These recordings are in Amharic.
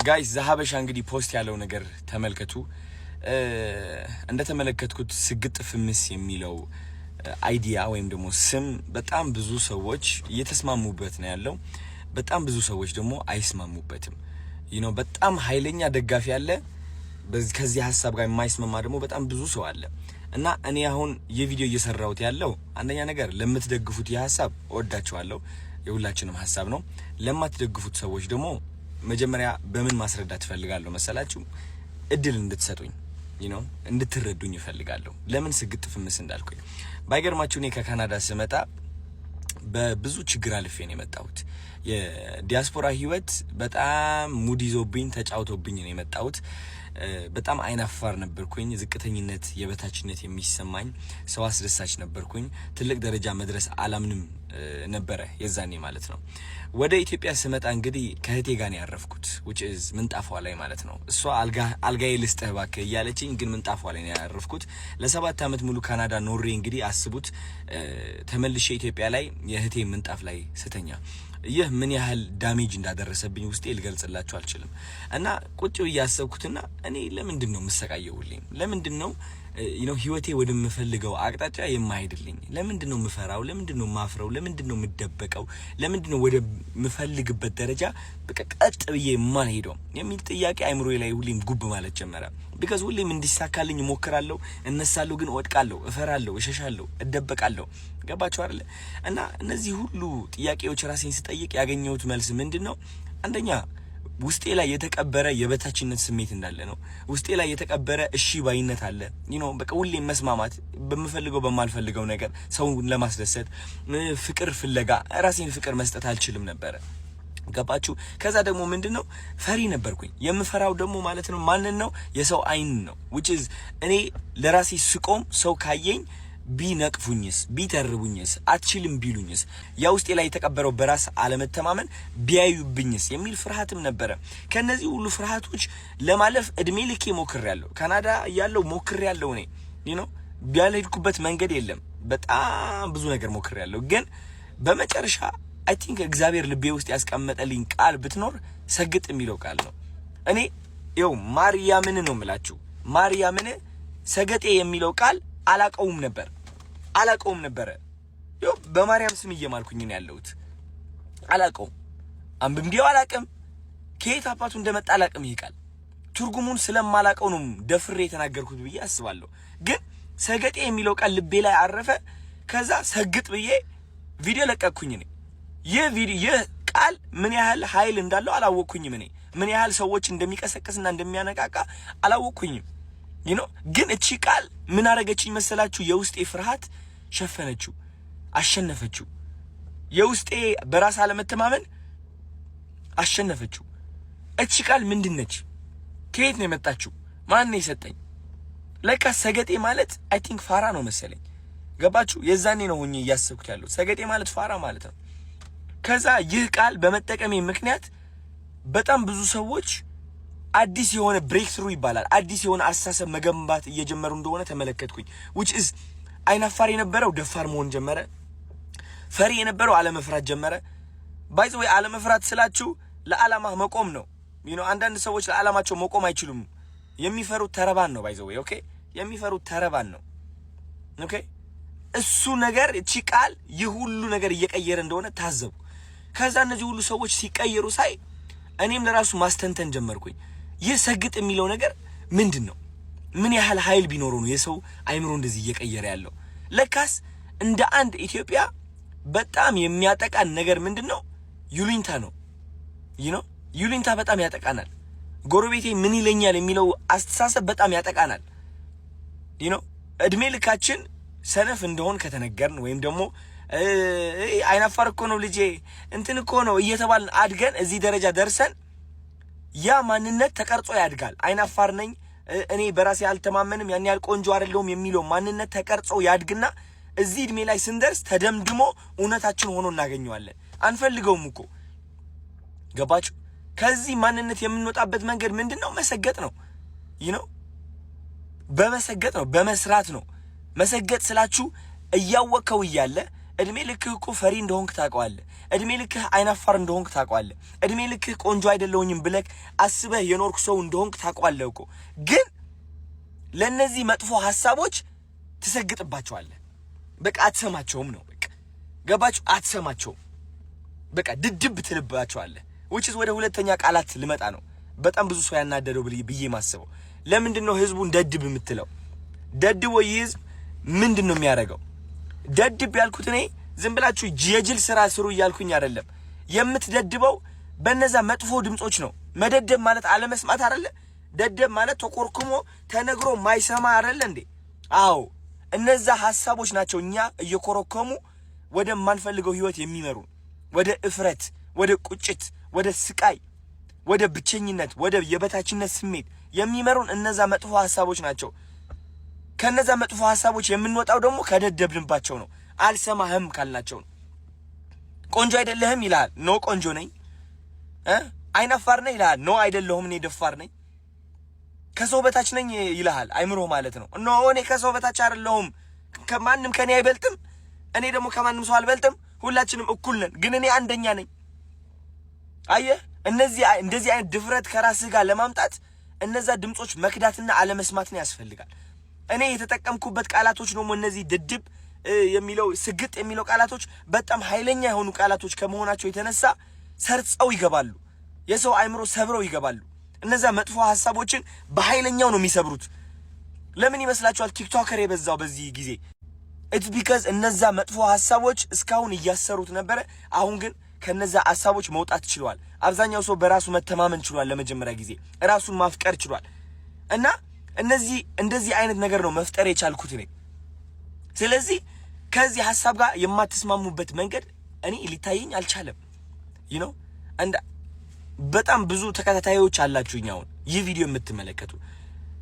Guys፣ ዘሀበሻ እንግዲህ post ያለው ነገር ተመልከቱ። እንደተመለከትኩት ስግጥ ፍምስ የሚለው idea ወይም ደግሞ ስም በጣም ብዙ ሰዎች እየተስማሙበት ነው ያለው። በጣም ብዙ ሰዎች ደግሞ አይስማሙበትም። በጣም ኃይለኛ ደጋፊ አለ። ከዚህ ሀሳብ ጋር የማይስማማ ደግሞ በጣም ብዙ ሰው አለ። እና እኔ አሁን ይህ ቪዲዮ እየሰራሁት ያለው አንደኛ ነገር ለምትደግፉት ይህ ሀሳብ እወዳችኋለሁ፣ የሁላችንም ሀሳብ ነው። ለማትደግፉት ሰዎች ደግሞ መጀመሪያ በምን ማስረዳት እፈልጋለሁ መሰላችሁ? እድል እንድትሰጡኝ፣ እንድትረዱኝ እፈልጋለሁ። ለምን ስግጥ ፍምስ እንዳልኩኝ። ባይገርማችሁ እኔ ከካናዳ ስመጣ በብዙ ችግር አልፌ ነው የመጣሁት። የዲያስፖራ ህይወት በጣም ሙድ ይዞብኝ፣ ተጫውቶብኝ ነው የመጣሁት። በጣም አይናፋር ነበርኩኝ። ዝቅተኝነት፣ የበታችነት የሚሰማኝ፣ ሰው አስደሳች ነበርኩኝ። ትልቅ ደረጃ መድረስ አላምንም ነበረ የዛኔ ማለት ነው። ወደ ኢትዮጵያ ስመጣ እንግዲህ ከእህቴ ጋር ነው ያረፍኩት፣ which is ምንጣፏ ላይ ማለት ነው። እሷ አልጋዬ ልስጥህ እባክህ እያለችኝ፣ ግን ምንጣፏ ላይ ነው ያረፍኩት። ለ7 ዓመት ሙሉ ካናዳ ኖሬ እንግዲህ አስቡት፣ ተመልሼ ኢትዮጵያ ላይ የእህቴ ምንጣፍ ላይ ስተኛ ይህ ምን ያህል damage እንዳደረሰብኝ ውስጤ ልገልጽላችሁ አልችልም። እና ቁጭ ብዬ ያሰብኩትና እኔ ለምንድን ነው የምሰቃየው? ሁሌም ለምንድን ነው ህይወቴ ወደምፈልገው አቅጣጫ የማይሄድልኝ? ለምንድን ነው የምፈራው? ለምንድን ነው የማፍረው? ለምንድን ነው የምደበቀው? ለምንድን ነው ወደ ምፈልግበት ደረጃ በቃ ቀጥ ብዬ የማልሄደው የሚል ጥያቄ አይምሮዬ ላይ ሁሌም ጉብ ማለት ጀመረ። Because ሁሌም እንዲሳካልኝ እሞክራለሁ፣ እነሳለሁ፣ ግን እወድቃለሁ፣ እፈራለሁ፣ እሸሻለሁ፣ እደበቃለሁ። ገባችሁ አይደለ? እና እነዚህ ሁሉ ጥያቄዎች ራሴን ስጠይቅ ያገኘሁት መልስ ምንድን ነው? አንደኛ ውስጤ ላይ የተቀበረ የበታችነት ስሜት እንዳለ ነው። ውስጤ ላይ የተቀበረ እሺ ባይነት አለ። በቃ ሁሌም መስማማት፣ በምፈልገው በማልፈልገው ነገር፣ ሰውን ለማስደሰት፣ ፍቅር ፍለጋ ራሴን ፍቅር መስጠት አልችልም ነበረ። ገባችሁ? ከዛ ደግሞ ምንድን ነው፣ ፈሪ ነበርኩኝ። የምፈራው ደግሞ ማለት ነው ማንን ነው? የሰው አይን ነው። Which is እኔ ለራሴ ስቆም ሰው ካየኝ ቢነቅፉኝስ፣ ቢተርቡኝስ፣ አትችልም ቢሉኝስ፣ ያ ውስጤ ላይ የተቀበረው በራስ አለመተማመን ቢያዩብኝስ የሚል ፍርሃትም ነበረ። ከነዚህ ሁሉ ፍርሃቶች ለማለፍ እድሜ ልኬ ሞክሬያለሁ። ካናዳ እያለሁ ሞክሬያለሁ። እኔ ያልሄድኩበት መንገድ የለም። በጣም ብዙ ነገር ሞክሬያለሁ። ግን በመጨረሻ I think እግዚአብሔር ልቤ ውስጥ ያስቀመጠልኝ ቃል ብትኖር ሰግጥ የሚለው ቃል ነው። እኔ ይኸው ማርያምን ነው የምላችሁ። ማርያምን፣ ሰገጤ የሚለው ቃል አላቀውም ነበር፣ አላቀውም ነበረ። ይኸው በማርያም ስም እየማልኩኝ ነው ያለሁት። አላቀውም፣ አንብቤው አላቅም፣ ከየት አባቱ እንደመጣ አላቅም። ይሄ ቃል ትርጉሙን ስለማላቀው ነው ደፍሬ የተናገርኩት ብዬ አስባለሁ። ግን ሰገጤ የሚለው ቃል ልቤ ላይ አረፈ። ከዛ ሰግጥ ብዬ ቪዲዮ ለቀቅኩኝ እኔ። ይህ ቪዲዮ፣ ይህ ቃል ምን ያህል ኃይል እንዳለው አላወቅኩኝም። እኔ ምን ያህል ሰዎች እንደሚቀሰቅስና እንደሚያነቃቃ አላወቅኩኝም። ግን እቺ ቃል ምን አረገችኝ መሰላችሁ? የውስጤ ፍርሃት ሸፈነችው፣ አሸነፈችው። የውስጤ በራስ አለመተማመን አሸነፈችው። እቺ ቃል ምንድን ነች? ከየት ነው የመጣችው? ማን ነው የሰጠኝ? ለካ ሰገጤ ማለት I think ፋራ ነው መሰለኝ። ገባችሁ? የዛኔ ነው ሆኜ እያሰብኩት ያለው፣ ሰገጤ ማለት ፋራ ማለት ነው። ከዛ ይህ ቃል በመጠቀሜ ምክንያት በጣም ብዙ ሰዎች አዲስ የሆነ breakthrough ይባላል፣ አዲስ የሆነ አስተሳሰብ መገንባት እየጀመሩ እንደሆነ ተመለከትኩኝ። Which is አይናፋር የነበረው ደፋር መሆን ጀመረ። ፈሪ የነበረው አለመፍራት ጀመረ። By the way፣ አለመፍራት ስላችሁ ለዓላማ መቆም ነው። አንዳንድ ሰዎች ለዓላማቸው መቆም አይችሉም። የሚፈሩት ተረባን ነው። By the way, okay፣ የሚፈሩት ተረባን ነው። Okay፣ እሱ ነገር፣ እቺ ቃል ይህ ሁሉ ነገር እየቀየረ እንደሆነ ታዘብኩ። ከዛ እነዚህ ሁሉ ሰዎች ሲቀየሩ ሳይ እኔም ለራሱ ማስተንተን ጀመርኩኝ። ይህ ሰግጥ የሚለው ነገር ምንድን ነው? ምን ያህል ኃይል ቢኖረው ነው የሰው አይምሮ እንደዚህ እየቀየረ ያለው? ለካስ እንደ አንድ ኢትዮጵያ በጣም የሚያጠቃን ነገር ምንድን ነው? ይሉኝታ ነው። ይሉኝታ በጣም ያጠቃናል። ጎረቤቴ ምን ይለኛል የሚለው አስተሳሰብ በጣም ያጠቃናል። እድሜ ልካችን ሰነፍ እንደሆን ከተነገርን ወይም ደግሞ አይናፋር እኮ ነው ልጄ፣ እንትን እኮ ነው እየተባልን አድገን እዚህ ደረጃ ደርሰን ያ ማንነት ተቀርጾ ያድጋል። አይናፋር ነኝ፣ እኔ በራሴ አልተማመንም፣ ያን ያህል ቆንጆ አይደለሁም የሚለው ማንነት ተቀርጾ ያድግና እዚህ እድሜ ላይ ስንደርስ ተደምድሞ እውነታችን ሆኖ እናገኘዋለን። አንፈልገውም እኮ፣ ገባችሁ? ከዚህ ማንነት የምንወጣበት መንገድ ምንድን ነው? መሰገጥ ነው። በመሰገጥ ነው፣ በመስራት ነው። መሰገጥ ስላችሁ እያወቅከው እያለ፣ እድሜ ልክህ እኮ ፈሪ እንደሆንክ ታውቀዋለህ። እድሜ ልክህ አይናፋር እንደሆንክ ታውቀዋለህ። እድሜ ልክህ ቆንጆ አይደለሁኝም ብለህ አስበህ የኖርክ ሰው እንደሆንክ ታውቀዋለህ እኮ። ግን ለእነዚህ መጥፎ ሀሳቦች ትሰግጥባቸዋለህ። በቃ አትሰማቸውም ነው። በቃ ገባችሁ? አትሰማቸውም። በቃ ድድብ ትልባቸዋለህ። Which is ወደ ሁለተኛ ቃላት ልመጣ ነው። በጣም ብዙ ሰው ያናደደው ብዬ ማስበው ለምንድን ነው ህዝቡን ደድብ የምትለው? ደድቦ ይህ ህዝብ ምንድን ነው የሚያደርገው? ደድብ ያልኩት እኔ ዝም ብላችሁ የጅል ስራ ስሩ እያልኩኝ አይደለም። የምትደድበው በእነዛ መጥፎ ድምጾች ነው። መደደብ ማለት አለመስማት አይደለ? ደደብ ማለት ተኮርኩሞ ተነግሮ ማይሰማ አይደለ እንዴ? አዎ፣ እነዛ ሀሳቦች ናቸው እኛ እየኮረኮሙ ወደማንፈልገው ህይወት የሚመሩን፣ ወደ እፍረት፣ ወደ ቁጭት፣ ወደ ስቃይ፣ ወደ ብቸኝነት፣ ወደ የበታችነት ስሜት የሚመሩን እነዛ መጥፎ ሀሳቦች ናቸው። ከነዛ መጥፎ ሀሳቦች የምንወጣው ደግሞ ከደደብንባቸው ነው። አልሰማህም ካልናቸው ነው። ቆንጆ አይደለህም ይልሃል። No፣ ቆንጆ ነኝ። አይናፋር ነህ ይልሃል። No፣ አይደለሁም፣ እኔ ደፋር ነኝ። ከሰው በታች ነኝ ይልሃል። አይምሮ ማለት ነው። No፣ እኔ ከሰው በታች አይደለሁም። ከማንም ከኔ አይበልጥም። እኔ ደግሞ ከማንም ሰው አልበልጥም። ሁላችንም እኩል ነን፣ ግን እኔ አንደኛ ነኝ። አየህ፣ እነዚህ እንደዚህ አይነት ድፍረት ከራስህ ጋር ለማምጣት እነዛ ድምጾች መክዳትና አለመስማትን ያስፈልጋል። እኔ የተጠቀምኩበት ቃላቶች ደግሞ እነዚህ ድድብ የሚለው፣ ስግጥ የሚለው ቃላቶች በጣም ኃይለኛ የሆኑ ቃላቶች ከመሆናቸው የተነሳ ሰርጸው ይገባሉ። የሰው አእምሮ ሰብረው ይገባሉ። እነዛ መጥፎ ሀሳቦችን በኃይለኛው ነው የሚሰብሩት። ለምን ይመስላችኋል TikToker የበዛው በዚህ ጊዜ? It's because እነዛ መጥፎ ሀሳቦች እስካሁን እያሰሩት ነበረ። አሁን ግን ከነዛ ሀሳቦች መውጣት ችሏል። አብዛኛው ሰው በራሱ መተማመን ችሏል። ለመጀመሪያ ጊዜ ራሱን ማፍቀር ችሏል። እና እነዚህ እንደዚህ አይነት ነገር ነው መፍጠር የቻልኩት እኔ። ስለዚህ ከዚህ ሀሳብ ጋር የማትስማሙበት መንገድ እኔ ሊታየኝ አልቻለም። And በጣም ብዙ ተከታታዮች አላችሁኝ። አሁን ይህ ቪዲዮ የምትመለከቱ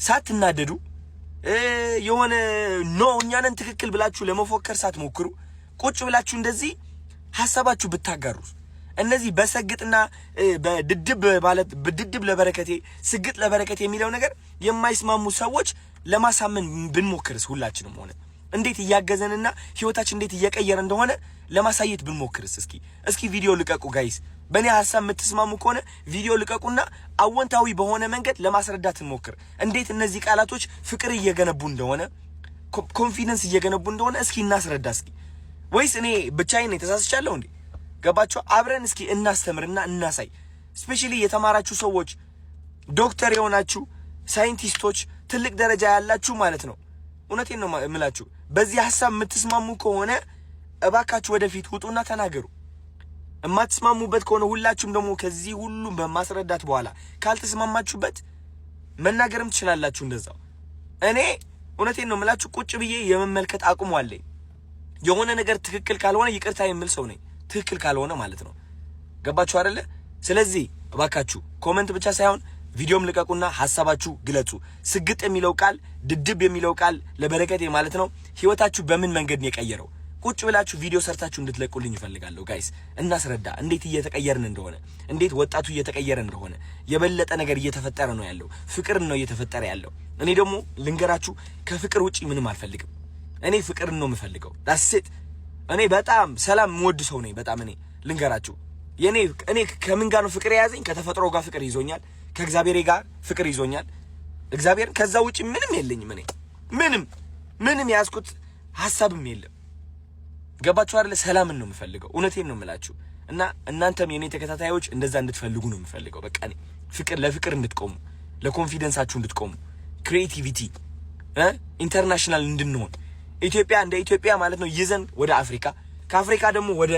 ሳትናደዱ፣ የሆነ no እኛንን ትክክል ብላችሁ ለመፎከር ሳትሞክሩ፣ ቁጭ ብላችሁ እንደዚህ ሀሳባችሁ ብታጋሩ፣ እነዚህ በሰግጥና በድድብ ማለት በድድብ ለበረከቴ፣ ስግጥ ለበረከቴ የሚለው ነገር የማይስማሙ ሰዎች ለማሳመን ብንሞክርስ፣ ሁላችንም ሆነ እንዴት እያገዘንና ህይወታችን እንዴት እየቀየረ እንደሆነ ለማሳየት ብንሞክርስ? እስኪ ቪዲዮ ልቀቁ guys። በእኔ ሀሳብ የምትስማሙ ከሆነ ቪዲዮ ልቀቁና አወንታዊ በሆነ መንገድ ለማስረዳት እንሞክር። እንዴት እነዚህ ቃላቶች ፍቅር እየገነቡ እንደሆነ፣ confidence እየገነቡ እንደሆነ እስኪ እናስረዳ እስኪ። ወይስ እኔ ብቻዬን ነኝ፣ ተሳስቻለሁ እንዴ? ገባችሁ? አብረን እስኪ እናስተምርና እናሳይ። Especially የተማራችሁ ሰዎች፣ ዶክተር የሆናችሁ፣ ሳይንቲስቶች፣ ትልቅ ደረጃ ያላችሁ ማለት ነው። እውነቴን ነው የምላችሁ። በዚህ ሀሳብ የምትስማሙ ከሆነ እባካችሁ ወደፊት ውጡና ተናገሩ። የማትስማሙበት ከሆነ ሁላችሁም ደግሞ ከዚህ ሁሉም በማስረዳት በኋላ ካልተስማማችሁበት መናገርም ትችላላችሁ። እንደዛው እኔ እውነቴን ነው የምላችሁ፣ ቁጭ ብዬ የመመልከት አቅሙ አለኝ። የሆነ ነገር ትክክል ካልሆነ ይቅርታ የምል ሰው ነኝ። ትክክል ካልሆነ ማለት ነው። ገባችሁ አይደለ? ስለዚህ እባካችሁ comment ብቻ ሳይሆን ቪዲዮም ልቀቁና ሀሳባችሁ ግለጹ። ስግጥ የሚለው ቃል፣ ድድብ የሚለው ቃል ለበረከቴ ማለት ነው ህይወታችሁ በምን መንገድ ነው የቀየረው? ቁጭ ብላችሁ ቪዲዮ ሰርታችሁ እንድትለቁልኝ እፈልጋለሁ። Guys፣ እናስረዳ እንዴት እየተቀየርን እንደሆነ፣ እንዴት ወጣቱ እየተቀየረ እንደሆነ፣ የበለጠ ነገር እየተፈጠረ ነው ያለው። ፍቅር ነው እየተፈጠረ ያለው። እኔ ደግሞ ልንገራችሁ፣ ከፍቅር ውጪ ምንም አልፈልግም። እኔ ፍቅርን ነው የምፈልገው። That's it። እኔ በጣም ሰላም የምወድ ሰው ነኝ። በጣም እኔ ልንገራችሁ፣ የኔ እኔ ከምን ጋር ነው ፍቅር የያዘኝ? ከተፈጥሮ ጋር ፍቅር ይዞኛል። ከእግዚአብሔር ጋር ፍቅር ይዞኛል። እግዚአብሔር፣ ከዛ ውጪ ምንም የለኝም። እኔ ምንም ምንም የያዝኩት ሀሳብም የለም። ገባችሁ አይደለ? ሰላምን ነው የምፈልገው። እውነቴን ነው የምላችሁ። እና እናንተም የኔ ተከታታዮች እንደዛ እንድትፈልጉ ነው የምፈልገው። በቃ እኔ ፍቅር ለፍቅር እንድትቆሙ፣ ለ confidence ኣችሁ እንድትቆሙ፣ creativity international እንድንሆን፣ ኢትዮጵያ እንደ ኢትዮጵያ ማለት ነው ይዘን ወደ አፍሪካ፣ ከአፍሪካ ደግሞ ወደ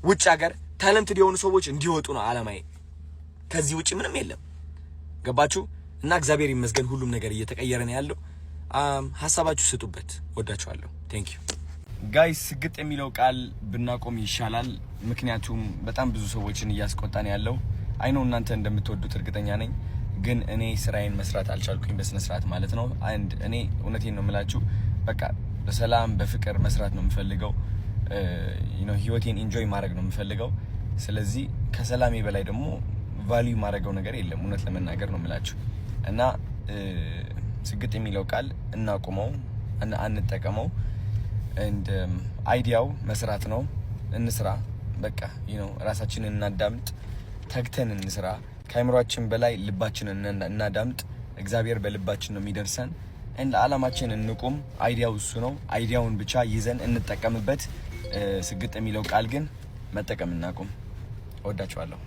ውጭ ሀገር talented የሆኑ ሰዎች እንዲወጡ ነው አላማዬ። ከዚህ ውጭ ምንም የለም። ገባችሁ? እና እግዚአብሔር ይመስገን ሁሉም ነገር እየተቀየረ ነው ያለው። ሀሳባችሁ ስጡበት። ወዳችኋለሁ። Thank you guys። ስግጥ የሚለው ቃል ብናቆም ይሻላል። ምክንያቱም በጣም ብዙ ሰዎችን እያስቆጣን ያለው። I know እናንተ እንደምትወዱት እርግጠኛ ነኝ። ግን እኔ ስራዬን መስራት አልቻልኩኝ በስነ ስርዓት ማለት ነው። And እኔ እውነቴን ነው የምላችሁ፣ በቃ በሰላም በፍቅር መስራት ነው የምፈልገው። ህይወቴን enjoy ማድረግ ነው የምፈልገው። ስለዚህ ከሰላሜ በላይ ደግሞ value የማደርገው ነገር የለም። እውነት ለመናገር ነው የምላችሁ። እና ስግጥ የሚለው ቃል እናቁመው፣ አንጠቀመው። And idea ው መስራት ነው። እንስራ በቃ። ራሳችንን እናዳምጥ፣ ተግተን እንስራ። ከአይምሯችን በላይ ልባችንን እናዳምጥ። እግዚአብሔር በልባችን ነው የሚደርሰን። And ለዓላማችን እንቁም። Idea ው እሱ ነው። Idea ውን ብቻ ይዘን እንጠቀምበት። ስግጥ የሚለው ቃል ግን መጠቀም እናቁም። እወዳችኋለሁ።